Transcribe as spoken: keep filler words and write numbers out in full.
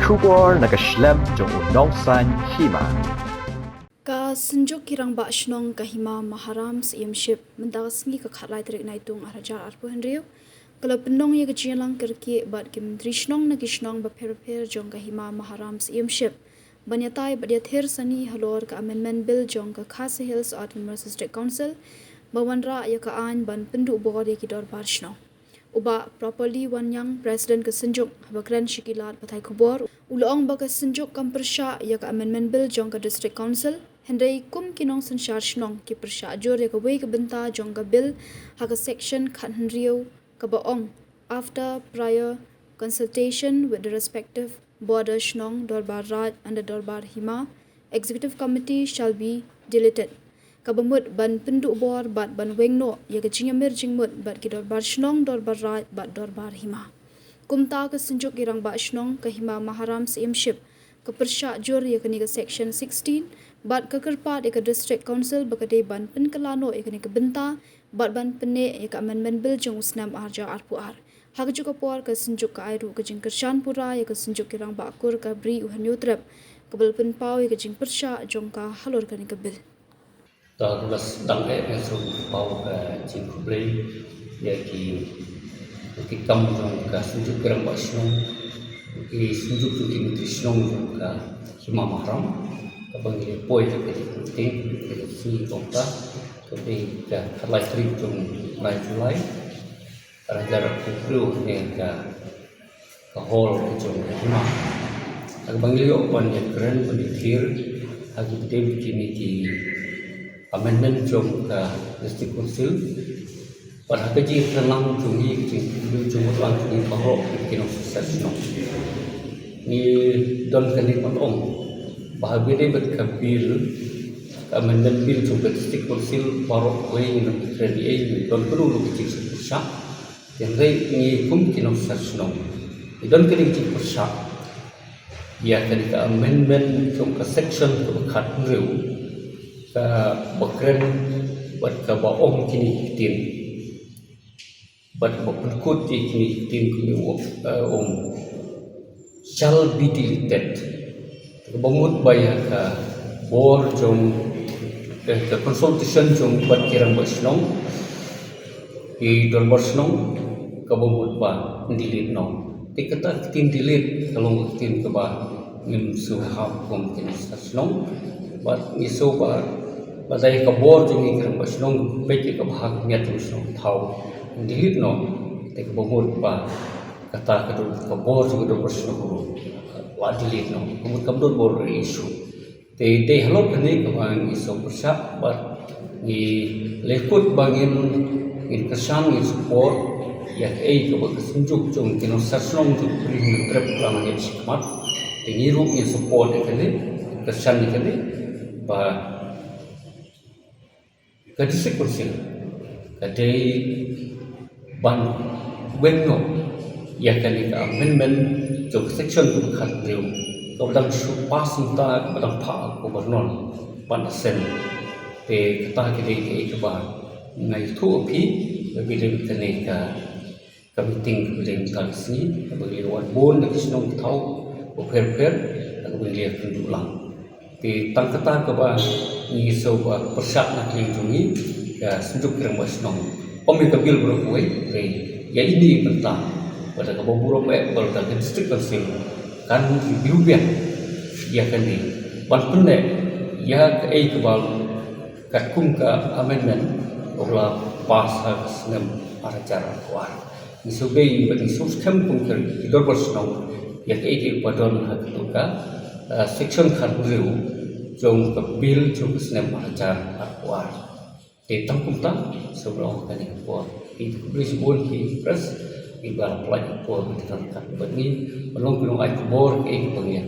Khubor na ka shlem jong u nongsan hima. Ka Synjuk ki Rangbah Shnong ka Hima Maharam Syiemship mynta ka sngi ka khatlai tarik Naitung arhajar arphew hynriew ka la pynlong ïa ka jingïalang kyrkieh bad ki myntri shnong na ki shnong bapher bapher jong ka Hima Maharam Syiemship ban ïatai bad ïathir sani halor ka Amendment Bill jong ka Khasi Hills Autonomous District Council ba wanrah ïa ka aiñ ban pynduh bor ïa ki dorbar shnong. U Bah Properly Wanniang, President ka Synjuk, haba kren sha ki lad pathai khubor, u la ong ba ka Synjuk kam pyrshah ïa ka Amendment Bill jong ka District Council, hynrei kum ki nongsynshar shnong ki pyrshah jur ïa kawei ka bynta jong ka Bill ha ka Section khathynriew kaba ong, "After prior consultation with the respective border shnong, Dorbar Raid and the Dorbar Hima, Executive Committee shall be deleted." Kaba mut ban pynduh bor bad ban weng noh ïa ka jingïamir jingmut bad ki dorbar shnong, Dorbar Raid bad Dorbar Hima. Kumta ka Synjuk ki Rangbah Shnong ka Hima Maharam Syiemship ka pyrshah jur ïa kane ka Section sixteen bad ka kyrpad ïa ka District Council ba ka dei ban pynkylla noh ïa kane ka bynta bad ban pynneh ïa ka Amendment Bill jong u snem arhajar arphew ar. Ha kajuh ka por ka Synjuk ka ai ruh ka jingkyrshan pura ïa ka Synjuk ki Rangbah Kur ka Bri u Hynñiewtrep kaba la pynpaw ïa ka jingpyrshah jong ka halor kane ka Bill. Ta ka la sdang eh nga sngewbha paw ka jingkhublei ïa ki, ki kam jong ka Synjuk ki Rangbah Shnong, ki Synjuk jong ki Myntri Shnong jong ka Hima Maharam kaba ngi la poi ha ka meeting ka sngi jong ka, ka dei ka khatlai tarik jong u bnai July arhajar arphew hynriew ne ka, ka hall ka jong ka Hima. Ha kaba ngi la ïoh ban ïakren ban ïathir ha ki bynta kine ki amendment jong ka District Council. Bad ha ka jingïakren lang jong ngi, ka jingïakren jong ngi lang jong ngi baroh ki nongsynshar shnong, ngi don kane ban ong ba ha kaba ïadei bad ka bill, ka Amendment Bill jong ka District Council, baroh kawei ngi nang ïakren ïa, ngi don kano kano ka jingpyrshah. Hynrei ngi kum ki nongsynshar shnong ngi don kane ka jingpyrshah ïa kane ka amendment jong ka section kaba khathynriew kaba kren bad kaba ong kine ki ktien. Bad ba pynkut ïa kine ki ktien kumne, eh, ong shall be deleted. Kaba mut ba ïa ka bor jong, eh, ka consultation jong bad ki rangbah shnong, ki dorbar shnong, kaba mut ba delete noh. Te kata ka ktien delete ka long ka ktien kaba ngim sngewhap kum ki nongsynshar shnong. Bad ngi sngewbha ba dei ka bor jong ngi ki rangbah shnong, peit ïa kaba ha ka miat jong shnong thaw delete noh. Te kaba mut ba kata ka dei ka bor jong ka dorbar shnong ruh la delete noh. Ka mut kam don bor issue. Te dei halor kane kaba ngi sngewpyrshah bad ngi la kut ba ngin, ngin kyrshan, ngin support ïa kaei kaba ka Synjuk jong ki nongsynshar shnong jong ka Bri Hynñiewtrep ka la nang ïa shim khmat. Te ngi ruh ngin support ïa kane, kyrshan ïa kane ba ka District Council ka dei ban weng noh ïa kane ka amendment jong ka section kaba khathynriew kaba dang shu pass mynta, kaba dang phah ha u Governor ban assent. Te kata ka dei kaei kaba nga ïathuh ïa phi ba ka dei kane ka ka meeting kaba dei mynta ka sngi, kaba ngi la wan bun na ki shnong ki thaw bapher bapher, kaba ngi la ïakynduh lang. Te tang kata kaba ngi sngewbha pyrshah na ka liang jong ngi ka Synjuk ki rangbah shnong. Ym ïa ka bill baroh kawei, hynrei ïa ine i bynta ba da kaba burom eh ba da ka District Council kan review biang ïa kane ban pynneh ïa kaei kaba katkum ka amendment kaba la pass ha ka snem arhajar arphew ar. Ngi sngewbha bad ngi sngewskhem kum ki dorbar shnong ïa kaei kaei ba don ha kato ka, eh, section khathynriew jong ka bill jong ka snem arhajar arphew ar. Te tang kumta, sngewbha ong kane ka por. Ngi khublei shibun ki press, ngi ba la pynlait ka por ba phi don ryngkat bad ngi ban long ki nongai khubor kaei kaba ngi ïa